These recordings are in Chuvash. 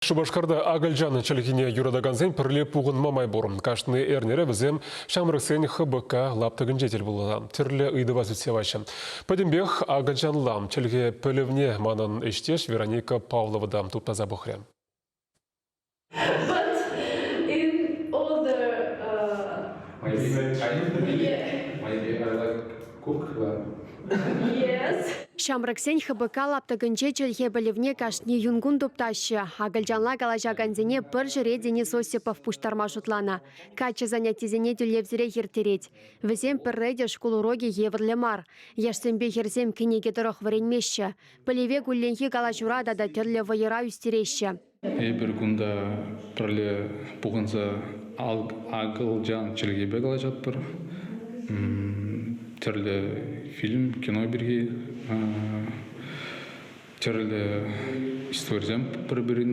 Шупашкарта акӑлчан чӗлхине юратакансен пӗрле пухӑнма май пур. Кашни эрнере вӗсем ҫамрӑксен ХБК лаптӑкӗнче тӗл пулса тӗрлӗ ыйтӑва сӳтсе яваҫҫӗ. Пӗтӗмпех акӑлчанла чӗлхе пӗлӗвне манӑн ӗҫтеш Вероника Павлова та туптаса пӑхрӗ. But in all the Maybe I like cook. Yes. Ҫамрӑксен ХБК лаптӑкӗнче чӗлхе пӗлӗвне кашни юнкун туптаҫҫӗ. Акӑлчанла калаҫакансене пӗр ҫӗре Денис Осипов пуҫтарма шутланӑ. Каччӑ занятисене тӳлевсӗрех ирттерет. Вӗсем пӗрре те шкул урокӗ евӗрлӗ мар. Яшсемпе хӗрсем кӗнеке тӑрӑх вӗренмеҫҫӗ. Пӗлӗве кулленхи калаҫура тата тӗрлӗ вӑйӑра ӳстереҫҫӗ. Эпир кунта пӗрле пухӑнса акӑлчан чӗлхипе калаҫатпӑр. Тӗрлӗ фильм, кино пирки, тӗрлӗ историсем пӗр-пӗрин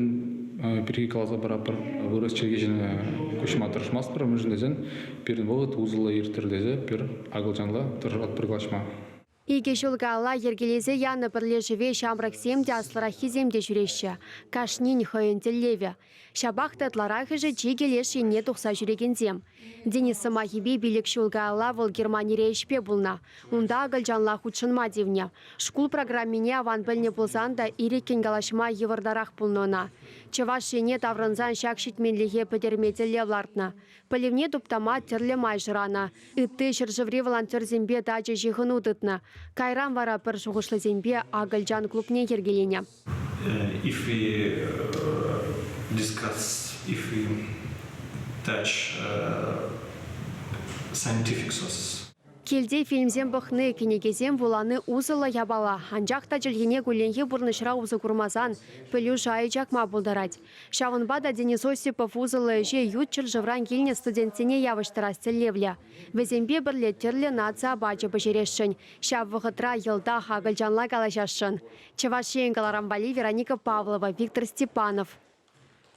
пирки каласа паратпӑр. Вырӑс чӗлхи ҫине куҫма тӑрӑшмастпӑр, мӗншӗн тесен пирӗн вӑхӑт усӑллӑ ирттӗр тесе пир акӑлчанла тӑрӑшатпӑр калаҫма. Икӗ ҫул каялла йӗркелесе янӑ пӗрлешӗве ҫамрӑксем те, аслӑраххисем те ҫӳреҫҫӗ. Кашнин хӑйӗн тӗллевӗ. Ҫапах та ытларахӑшӗ чикӗ леш енне тухса ҫӳрекенсем. Денис сӑмахӗпе 5 ҫул каялла вӑл Германире ӗҫпе пулнӑ. Унта акӑлчанла хутшӑнма тивнӗ. Шкул программине аван пӗлнӗ пулсан та ирӗккӗн калаҫма йывӑртарах пулнӑ ӑна. Чӑваш Ене таврӑнсан ҫак ҫитменлӗхе пӗтерме тӗллев лартнӑ. Пӗлӗвне туптама тӗрлӗ май шыранӑ. Ытти ҫӗршыври волонтерсемпе тачӑ ҫыхӑну тытнӑ. Кайран вара пӗр шухӑшлисемпе акӑлчан клубне йӗркеленӗ. If we discuss, if we touch scientific sources. Килте фильмсем пӑхни, кӗнекесем вулани усӑллӑ япала. Анчах та чӗлхене кулленхи пурнӑҫра усӑ курмасан пӗлӳ шайӗ чакма пултарать. Ҫавӑнпа та Денис Осипов усӑллӑ ӗҫе ют ҫӗршывран килнӗ студентсене явӑҫтарас тӗллевлӗ. Вӗсемпе пӗрле тӗрлӗ наци апачӗ пӗҫересшӗн. Ҫав вӑхӑтра йӑлтах акӑлчанла калаҫасшӑн. Чӑваш Ен кӑларӑм валли Вероника Павлова, Виктор Степанов.